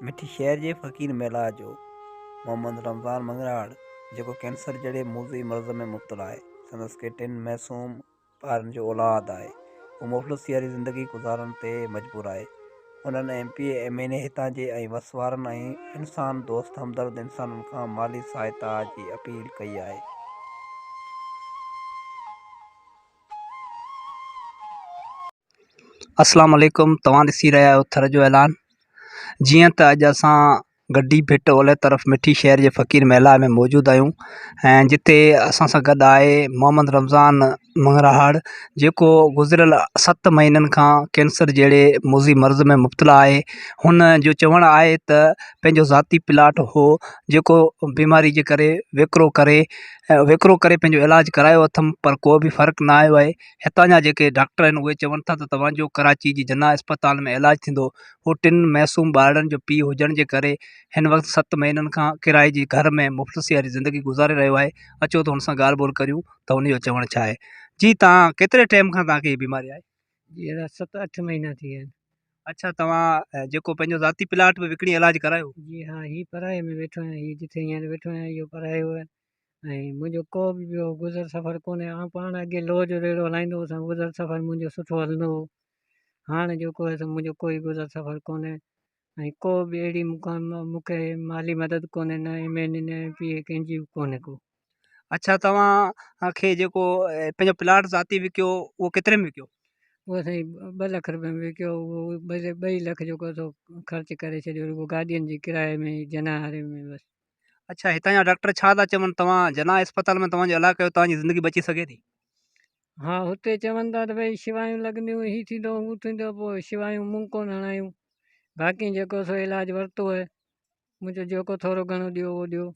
مٺي شهر جي فقير ميلا جو محمد رمضان مڱرهاڙ جيڪو ڪينسر جهڙي موذي مرض ۾ مبتلا آهي سندس کي ٽن معصوم ٻارن جو اولاد آهي هو مفلسي واري زندگي گذارڻ تي مجبور آهي انهن M P A M N A هتان جي ۽ وس وارن ۽ انسان دوست همدرد انسانن کان مالي سهائتا جي اپيل ڪئي آهي. اسلام عليڪم توهان ڏسي رهيا آهيو ٿر جو اعلان جيئن ته اڄ اسان گڊي ڀٽ اولهه طرف مٺي شهر جي فقير محلا ۾ موجود آهيون ۽ جتي اسان سان گڏ آهي محمد رمضان مڱرهاڙ جيڪو گذريل ست مهينن کان ڪينسر جهڙي موذي مرض ۾ مبتلا آهي هن جو چوڻ آهي ته پنهنجو ذاتي پلاٽ هو جيڪو بيماري جي ڪري وڪرو ڪري وڪرو ڪري پنهنجو علاج ڪرايو اٿم پر ڪو به فرق نه آيو آهي هتان جا جيڪي ڊاڪٽر آهن اهي چون ٿا ته توهان جو ڪراچي جي جناح اسپتال ۾ علاج ٿيندو هو ٽن معصوم ٻارڙن جو پيء هجڻ جي ڪري هن وقت ست مهينن کان ڪرائي جي گهر ۾ مفلسي واري زندگي گذاري رهيو آهي اچو ته هن سان ڳالهه ٻولهه ڪريون ته هن جو چوڻ ڇا آهي جي توهان ڪيتري ٽيم کان توهان کي هي بيماري آهي جي ادا ست اٺ مهينا ٿي ويا آهن. اڇا توهان جيڪو پنهنجو ذاتي پلاٽ به وڪڻي علاج ڪرايو جي ها هي پرائي ۾ ويٺو آهيان هي جتي هينئر ويٺو آهيان اهو پرايو آهي ۽ منهنجو ڪو به ٻيو گذر سفر ڪونهي آئون پاڻ اڳي لوهه جو ريڙهو هلائيندو هوس گذر سفر منهنجو سٺو هلندو هو هاڻ جيڪو آهي سو منهنجو ڪوئي گذر سفر ڪونهي ۽ ڪو به اهڙي مون کي مالي مدد ڪونهي نه ايم اين اي نه ايم پي اي ڪنهن جي به ڪونهي ڪو. اڇا توهان کي جيڪو پنهنجو پلاٽ ذاتي وڪيو اهو ڪيتري ۾ وڪيو؟ اهو سائين ٻه لک روپين ۾ وڪيو اهو ٻئي لک جيڪو سو خرچ ڪري ڇڏيو رڳو گاڏين جي ڪرائي ۾ جناح ۾ بس. اڇا هتان جا ڊاڪٽر ڇا ٿا چون توهان جناح اسپتال ۾ توهان جو علاج ڪيو توهان جي زندگي بچي سگهي ٿي؟ ها هتي چون ٿا ته ڀئي شوايون لڳنديون هي ٿيندو هو ٿيندو پوء شوايون مون ڪونه هڻايون باقي جيڪو سو علاج ورتو آهي منهنجو جيڪو ٿورو گهڻو ڏيو اهو ڏيو.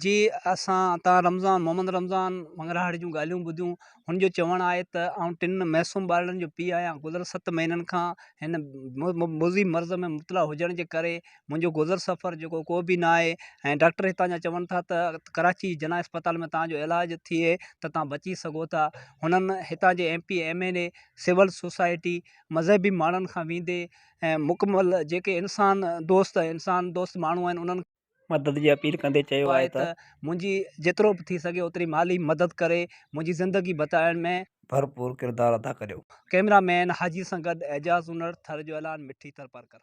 جي اسان تان رمضان محمد رمضان مڱرهاڙ جون ڳالهيون ٻڌيون هن جو چوڻ آهي ته آئون ٽن معصوم ٻارڙن جو پيء آهيان گذريل ست مهينن کان هن موذي مرض ۾ مبتلا هجڻ جي ڪري منهنجو گذر سفر جيڪو ڪو به نه آهي ۽ ڊاڪٽر هتان جا چون ٿا ته ڪراچي جناح اسپتال ۾ توهان جو علاج ٿئي ته توهان بچي سگهو ٿا هنن هتان جي M P M N A civil society مذهبي ماڻهن کان ويندي ۽ مڪمل جيڪي انسان دوست انسان دوست ماڻهو آهن انهن مدد جي اپيل ڪندي چيو آهي ته. منهنجي جيترو به ٿي سگهي اوتري مالي مدد ڪري منهنجي زندگي بچائڻ ۾. ڀرپور ڪردار ادا ڪريو. ڪئميرا مين حاجي سان گڏ اعجاز انڙ ٿر جو اعلان مٺي ٿرپارڪر.